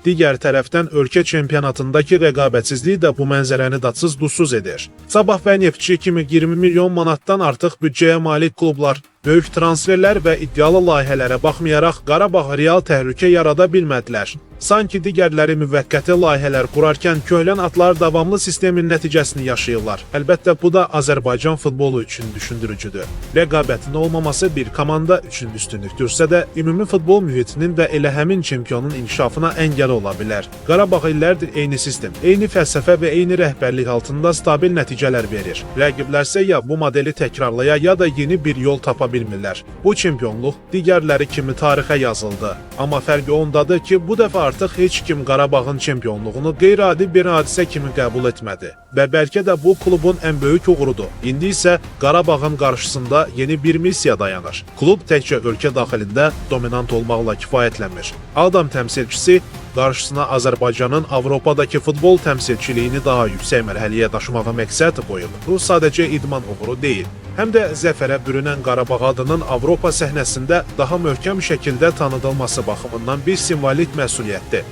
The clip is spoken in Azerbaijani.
Digər tərəfdən ölkə çempionatındakı rəqabətsizlik də bu mənzərəni dadsız duzsuz edir. Sabah və Neftçi kimi 20 milyon manatdan artıq büdcəyə malik klublar, böyük transferlər və iddialı layihələrə baxmayaraq, Qarabağ real təhlükə yarada bilmədilər. Sanki digərləri müvəqqəti layihələr qurarkən köhlən atlar davamlı sistemin nəticəsini yaşayırlar. Əlbəttə, bu da Azərbaycan futbolu üçün düşündürücüdür. Rəqabətin olmaması bir komanda üçün üstünlükdürsə də, ümumi futbol mühitinin və elə həmin çempionun inkişafına əngəl ola bilər. Qarabağ illərdir eyni sistem, eyni fəlsəfə və eyni rəhbərlik altında stabil nəticələr verir. Rəqiblər isə ya bu modeli təkrarlaya, ya da yeni bir yol tapa bilmirlər. Bu çempionluq digərləri kimi tarixə yazıldı. Amma fərqi ondadır ki, bu dəfə artıq heç kim Qarabağın çempionluğunu qeyri-adi bir hadisə kimi qəbul etmədi. Və bəlkə də bu klubun ən böyük uğurudur. İndi isə Qarabağın qarşısında yeni bir missiya dayanır. Klub təkcə ölkə daxilində dominant olmaqla kifayətlənmir. Ağdam təmsilçisi qarşısına Azərbaycanın Avropadakı futbol təmsilçiliyini daha yüksək mərhələyə daşımağa məqsəd qoyub. Bu sadəcə idman uğuru deyil, həm də zəfərə bürünən Qarabağ adının Avropa səhnəsində daha möhkəm şəkildə tanıdılması baxımından bir simvolik məsuliyyətdir.